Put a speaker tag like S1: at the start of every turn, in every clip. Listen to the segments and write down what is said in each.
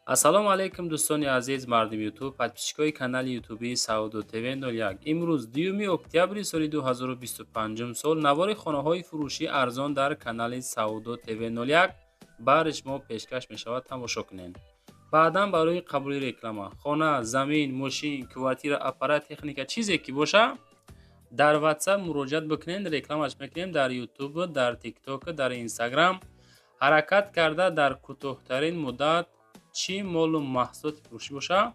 S1: Ассалому алайкум, дӯстони азиз, мардуми Ютуб, подписчикои канали ютубии Савдо ТВ 01. Имрӯз 2 октябри соли 2025 сол навори хонаҳои фурӯшии арзон дар канали Савдо ТВ 01 баҳри шумо пешкаш мешавад, тамошо кунед. Баъдан барои қабули реклама, хона, замин, мошин, квартира, аппарат, техника, чизе ки боша, дар WhatsApp муроҷиат бикунед, рекламаш мекунем дар Ютуб, дар Тикток, дар Инстаграм. Ҳаракат карда дар кӯтоҳтарин муддат чӣ молу маҳсулоти фурӯшӣ боша,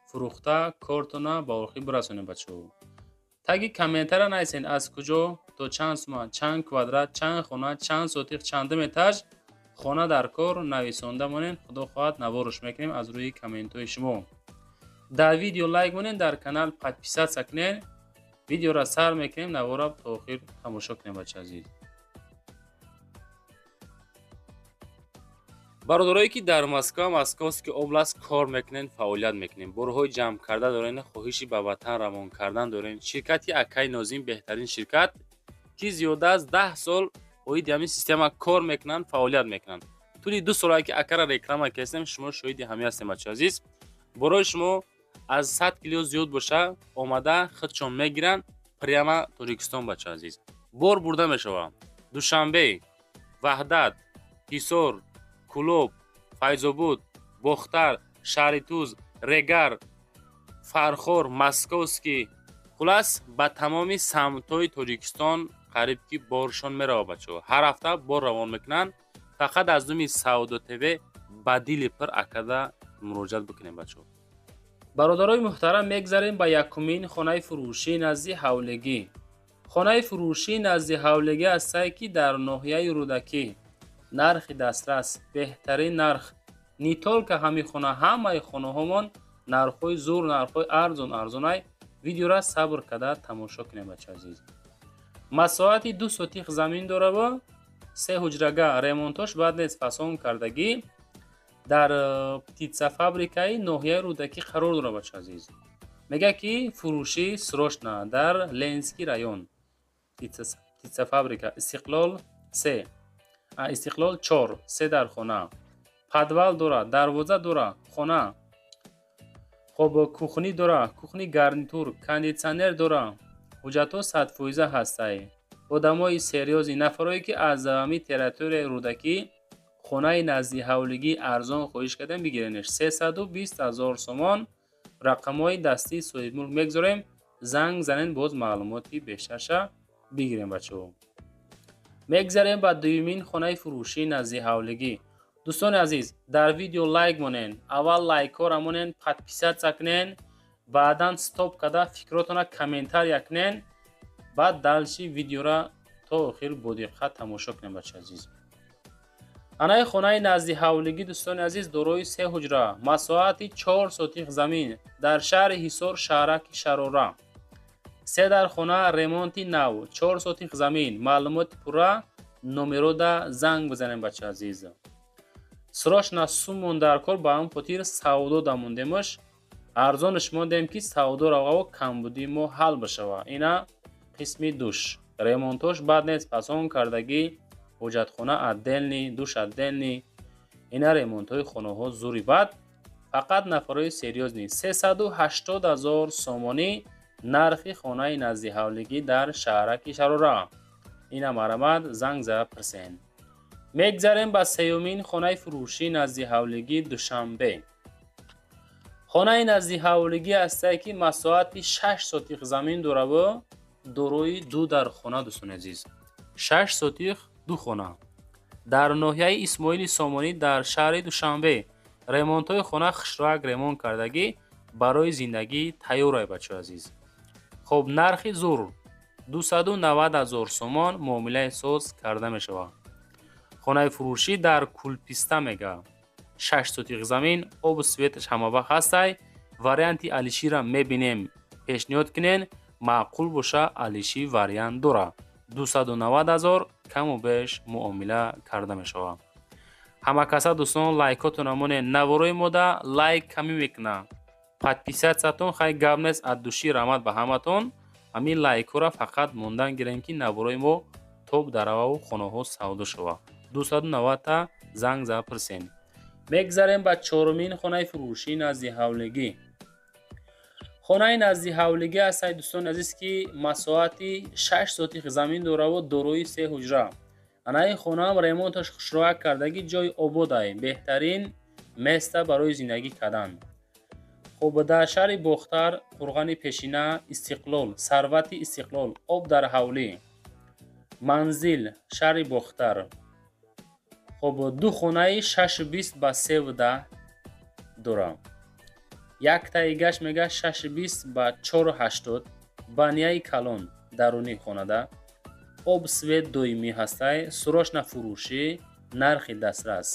S1: фурӯхта кортона ба охир бирасонем. Бачаҳо, таги комментария нависен, аз куҷо, то чанд сума, чанд квадрат, чанд хона, чанд сотих, чандум этаж хона дар кор нависонда монед. Худо хоҳад, наворш мекунем аз рӯи комментҳои шумо. Дар видео лайк монед, дар канал подписаться кунед. Видеоро сар мекунем, навора то охир тамошо кунем, бача азиз. Бародарое ки дар Москва, Московский область кор мекунед, фаъолият мекунед, борҳои ҷамъ карда доред, хоҳиши ба ватан равон кардан доред, ширкати акаи Нозим беҳтарин ширкат, ки зиёда аз 10 сол оиди ҳамин система кор мекунанд, фаъолият мекунанд. Тӯли 2 солае ки акара реклама кардем, шумо шоҳиди ҳамин ҳастем. Бача азиз, борои шумо аз 100 кило зиёд боша, омада худшон мегиранд прямо Тоҷикистон. Бача азиз, бор бурда мешавад Душанбе, Ваҳдат, Ҳисор, Кӯлоб, Файзобод, Бохтар, Шаҳритуз, Регар, Фархор, Московский, хулас, ба тамоми самтҳои Тоҷикистон қариб ки боршон меравад. Бачаҳо, ҳар ҳафта бор равон мекунанд. Фақат аз номи Савдо ТВ ба дили пир акада муроҷиат бикунем. Бачаҳо, бародарои муҳтарам, мегзарем ба якумин хонаи фурӯшии назди ҳавлигӣ. Хонаи фурӯшии назди ҳавлигӣ ҳастае, ки дар ноҳияи Рӯдакӣ, нархи дастрас, беҳтарин нарх. Не только ҳамин хона, ҳамаи хонаҳомон нархҳои зур, нархҳои арзон арзонай. Видеора сабр карда тамошо кунем, бача азиз. Масоҳати 2 сотих замин дорава, се ҳуҷрага, ремонтош бад нест, фасон кардагӣ, дар птицефабрикаи ноҳияи Рӯдакӣ қарор дорад. Бача азиз, мегӯяд ки фурӯшӣ срочно, дар Ленинский район, птицефабрика, Истиқлол се, Истиқлол чор, се дар хона, подвал дорад, дарвоза дорад хона. Хоб, кухни дора, кухни гарнитур, кондитсионер дора. Ҳуҷҷатҳо 100% ҳастай. Одамои серьёзный, нафарое ки аз ҳамин территорияи Рӯдакӣ хонаи назди ҳавлигӣ арзон хоҳиш кардем, бигиренеш. 320 000 сомон. Рақамҳои дастии соҳибмулк мегузорем, занг занед, боз маълумоти бештарша бигирем. Бачаҳо, мегзарем ба дуюмин хонаи фурӯшии назди ҳавлигӣ. Дӯстони азиз, дар видео лайк монен, аввал лайкҳоро монен, подписаться кунен, баъдан стоп карда фикротона комментария кунен, баъд дальше видеора то охир бодиққат тамошо кунем. Бача азиз, анаи хонаи назди ҳавлигӣ, дӯстони азиз, дорои се ҳуҷра, масоҳати 4 сотих замин, дар шаҳри Ҳисор, шаҳраки Шарора, се дар хона, ремонти нав, 4 сотих замин. Маълумоти пурра номерода занг бизанем. Бача азиз, срочно суммон дар кор, ба ҳамн хотир савдо дамондемаш, арзонаш мондем, ки савдо равао камбудии мо ҳал бишава. Ина қисми душ, ремонтош бад нест, фасон кардагӣ, ҳоҷатхона отдельный, душ отдельный. Ина ремонтҳои хонаҳо зури бад, фақат нафарои серьёзный. 380 000 сомонӣ нархи хонаи назди ҳавлигӣ дар шаҳраки Шарора. Ина марамат, занг зада пирсен. Мегзарем ба сеюмин хонаи фурӯшии назди ҳавлигӣ, Душанбе. Хонаи назди ҳавлигӣ ҳастае, ки масоҳати 6 сотих замин дораву дорои ду дар хона. Дӯстони азиз, 6 сотих, ду хона, дар ноҳияи Исмоили Сомонӣ, дар шаҳри Душанбе. Ремонтҳои хона хушроак ремонт кардагӣ, барои зиндагӣ тайёрай. Бачаҳои азиз, хоб, нархи зур 290 000 сомон, муомилаи соз карда мешавад. Хонаи фурӯшӣ дар Кулписта мега, 6 сотих замин, обу светаш ҳамавақт ҳастай. Варианти алишира мебинем, пешниҳод кунен, маъқул боша, алиши вариант дора. 290 000, каму беш муомила карда мешавад. Ҳама каса, дӯстон, лайкотона монед, наворои мода лайк камӣ мекунад, подписатьсятон хай гап нест, от души раҳмат ба ҳаматон. Ҳамин лайкҳоро фақат мондан гирем, ки наворои мо топ дарававу хонаҳо савдо шавад. 290-та занг зада пурсен. Мегзарем ба чорумин хонаи фурӯшии назди ҳавлигӣ. Хонаи назди ҳавлигӣ ҳастай, дӯстони азиз, ки масоҳати 6 сотих замин дораву дорои се ҳуҷра. Ана ин хонаам ремонташ хушрояк кардагӣ, ҷои ободай, беҳтарин место барои зиндагӣ кардан. Хуб, дар шаҳри Бохтар, қурғани пешина, Истиқлол, сарвати Истиқлол, об дар ҳавлӣ, манзил шаҳри Бохтар. Хуб, ду хонаи 6,20 ба 3,10 дора. Яктаи гашт мега 6,20 ба 4,80, баняи калон дарунии хонада, об, свет доимӣ ҳастай. Срочно фурӯшӣ, нархи дастрас.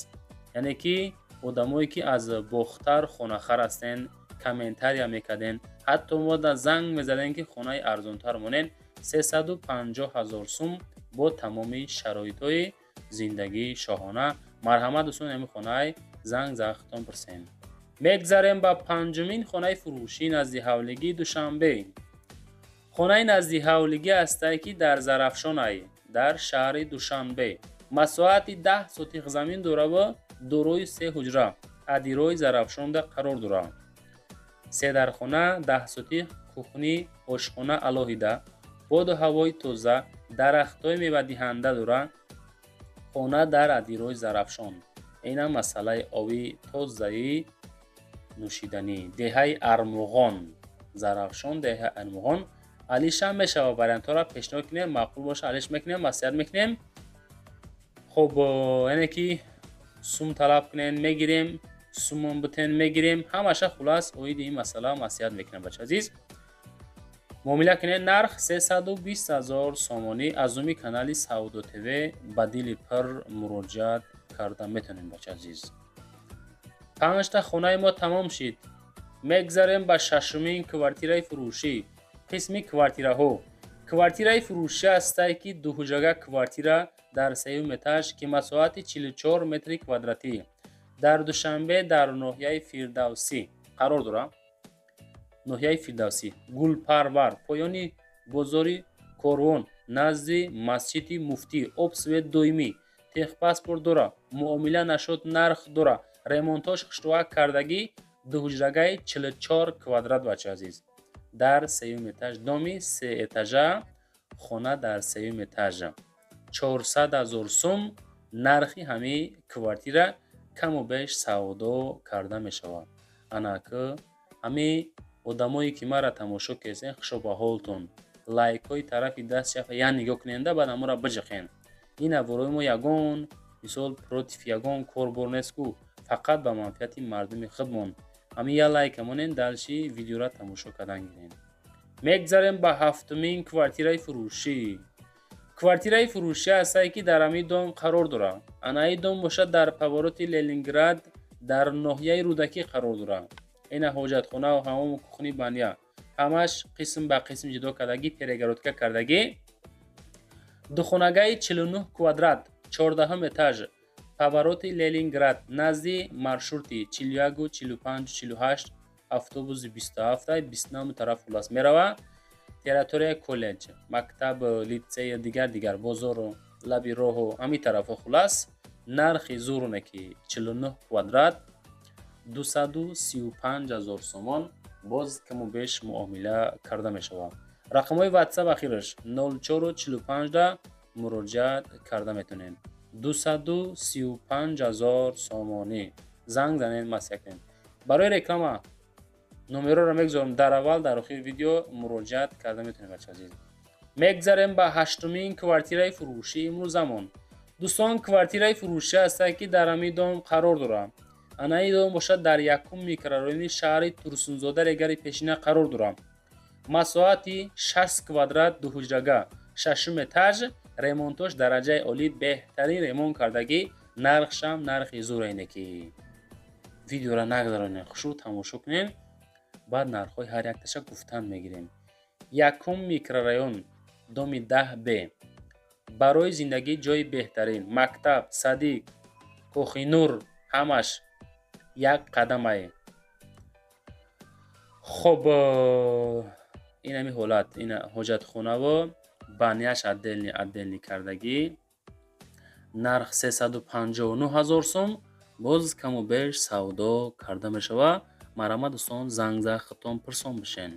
S1: Яъне ки одамое ки аз Бохтар хонахар ҳастен, комментария мекарден, ҳатто мо занг мезадем, ки хонаи арзонтар монен. 350 000 сум бо тамоми шароитҳои зиндагии шоҳона. Марҳамат, дӯстон, ҳамин хонаи занг захтон пурсем. Мегзарем ба панҷумин хонаи фурӯшӣ назди ҳавлигии Душанбе. Хонаи назди ҳавлигӣ ҳастае, ки дар Зарафшонай, дар шаҳри Душанбе, масоҳати 10 сотих замин дораву дорои се ҳуҷра, адирои Зарафшонда қарор дорад. Седархона, 10 сотих, кухни, ошхона алоҳида, боду ҳавои тоза, дарахтҳои мевадиҳанда дорад. Хона дар адирои Зарафшон. Инам масъалаи оби тозаи нӯшиданӣ. Деҳаи Армуғон, Зарафшон, деҳаи Армуғон. Алишам мешавад, вариантҳоро пешниҳод кунем, маъқул боша, алиш мекунем, маслиҳат мекунем. Хуб, яъне ки сум талаб кунем, мегирем, сумон битен, мегирем, ҳамаша. Хулас, оиди ин масъала маслиҳат мекунем. Бача азиз, муомила кунед. Нарх 320 000 сомонӣ. Аз номи канали Савдо ТВ ба дили пир муроҷиат карда метавонем. Бача азиз, панҷта хонаи мо тамом шид. Мегзарем ба шашумин квартираи фурӯшӣ, қисми квартираҳо. Квартираи фурӯшӣ ҳастае, ки дуҳуҷрага квартира дар сеюм этаж, ки масоҳати 44 метри квадратӣ, дар Душанбе, дар ноҳияи Фирдавсӣ қарор дорад. Ноҳияи Фирдавсӣ, Гулпарвар, поёни бозори Корвон, назди масҷиди Муфтӣ, об, свет доимӣ, техпаспорт дора, муомила нашуд, нарх дора, ремонтош хушрӯак кардагӣ, дуҳуҷрагаи 44 квадрат. Бача азиз, дар сеюм этаж, доми сеэтажа, хона дар сеюм этажа, 400 000 сум нархи ҳамин квартира, каму беш савдо карда мешавад. Анаки ҳамин одамое ки маро тамошо кардем, хушо ба ҳолтон. Лайкҳои тарафи даст чапа як нигоҳ куненда, баъд аморо биҷиқен. Ин наворои мо ягон мисол против ягон корбор нест ку, фақат ба манфиати мардуми худмон. Ҳамин як лайка монен, дальше видеоро тамошо кардан гирем. Мегзарем ба ҳафтумин квартираи фурӯшӣ. Квартираи фурӯшӣ ҳастае, ки дар ҳамин дом қарор дорад. Анаи дом бошад, дар повороти Ленинград, дар ноҳияи Рӯдакӣ қарор дорад. Ина ҳоҷатхонау ҳамому, кухни, баня, ҳамаш қисм ба қисм ҷудо кардагӣ, перегородка кардагӣ. Духонагаи 49 квадрат, 14-ҳум этаж, повороти Ленинград, назди маршрути 41, 45, 48, автобуси 27, 29 тараф. Хулас, мерава территорияи коллеҷ, мактаб, литсея, дигар дигар, бозору лаби роҳу ҳамин тарафҳо. Хулас, нархи зуруне ки 49 квадрат 235 000 сомон, боз каму беш муомила карда мешавад. Рақамҳои Ватсап ахираш 0445 муроҷиат карда метавонед. 235 000 сомонӣ. Занг занед, маслиҳат кунед. Барои реклама номероро мегузорам дар аввал, дар охири видео, муроҷиат карда метавонед. Бача азиз, мегзарем ба ҳаштумин квартираи фурӯшии имрӯзамон. Дӯстон, квартираи фурӯшӣ ҳастае, ки дар ҳамин дом қарор дорад. Анаи дом бошад, дар якум микрорайони шаҳри Турсунзода, Регари пешина қарор дорад. Масоҳати 60 квадрат, дуҳуҷрага, шашум этаж, ремонтош дараҷаи олӣ, беҳтарин ремонт кардагӣ. Нархшам нархи зураине ки видеоро нагзаронед, хушрӯ тамошо кунед, баъд нархҳои ҳар якташа гуфтан мегирем. Якум микрорайон, доми 10 б, барои зиндагӣ ҷои беҳтарин, мактаб, садик, Кохинур, ҳамаш як қадамае. Хоб, ин ҳами ҳолат, ин ҳоҷатхонаву баняш отдельный отдельный кардагӣ. Нарх 359 000 сум. Боз каму беш савдо карда мешавад. Марҳамат, дӯстон, занг зада, худтон пурсон бишен.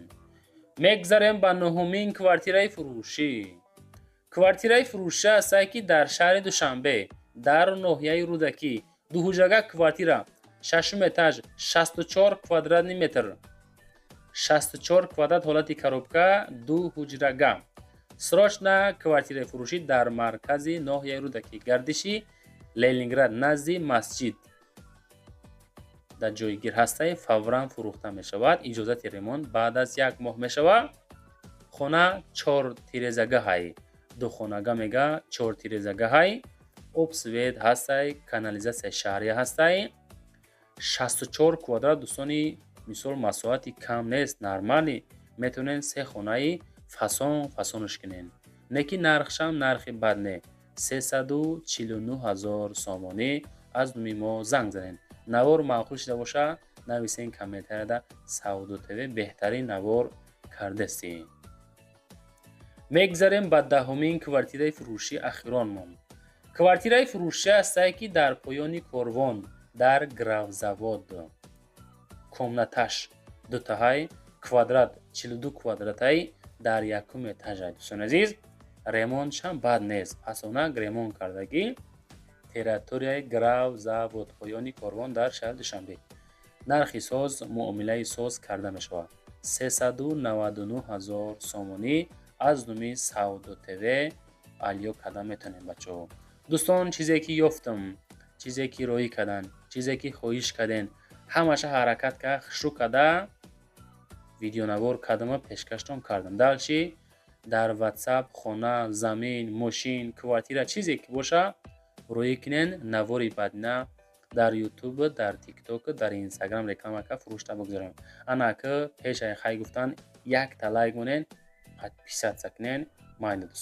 S1: Мегзарем ба нуҳумин квартираи фурӯшӣ. Квартираи фурӯшӣ ҳастае, ки дар шаҳри Душанбе, дар ноҳияи Рӯдакӣ, дуҳуҷрага квартира, шашум этаж, 64 квадратный метр, 64 квадрат, ҳолати коробка, ду ҳуҷрага. Срочно квартираи фурӯшӣ дар маркази ноҳияи Рӯдакӣ, гардиши Ленинград, назди масҷид дар ҷойгир ҳастаи. Фавран фурӯхта мешавад, иҷозати ремонт баъд аз як моҳ мешавад. Хона чор тирезагаҳай, духонага мега, чор тирезагаҳай, об, свет ҳастай, канализатсияи шаҳрӣ ҳастай. 64 квадрат, дӯстони, мисол, масоҳати кам нест, нормалӣ, метавонед се хонаи фасон фасонаш кунед. Не ки нархшам нархи бад не, 349 000 сомонӣ. Аз номи мо занг занед. Навор маъқул шуда боша, нависен комментарияда: «Савдо ТВ, беҳтарин навор кардастӣ». Мегзарем ба 10-умин квартираи фурӯшӣ, ахиронмон. Квартираи фурӯшӣ ҳастае, ки дар поёни корвон, дар Графзавод, комнаташ дутаҳай, квадрат 42 квадратай, дар якум этажай. Дӯстони азиз, ремонтшам бад нест, пасонак ремонт кардагӣ. Территорияи Графзавод, поёни корвон, дар шаҳри Душанбе. Нархи соз, муомилаи соз карда мешавад, 399 000 сомонӣ. Аз номи Савдо ТВ алё карда метавонем, бачаҳо. Дӯстон, чизе ки ёфтам, чизе ки роҳӣ карданд, чизе ки хоҳиш кардем, ҳамаша ҳаракат кард, хушрӯ карда видеонавор кардама, пешкаштон кардам. Дальше дар Ватсап хона, замин, мошин, квартира, чизе ки боша, роҳӣ кунен. Навори бадина дар Ютуб, дар Тикток, дар Инстаграм реклама кард, фурӯшта бигзорем. Ана ки пешай хай гуфтан, якта лайк монен, подписаться кунен. Майли, дӯст.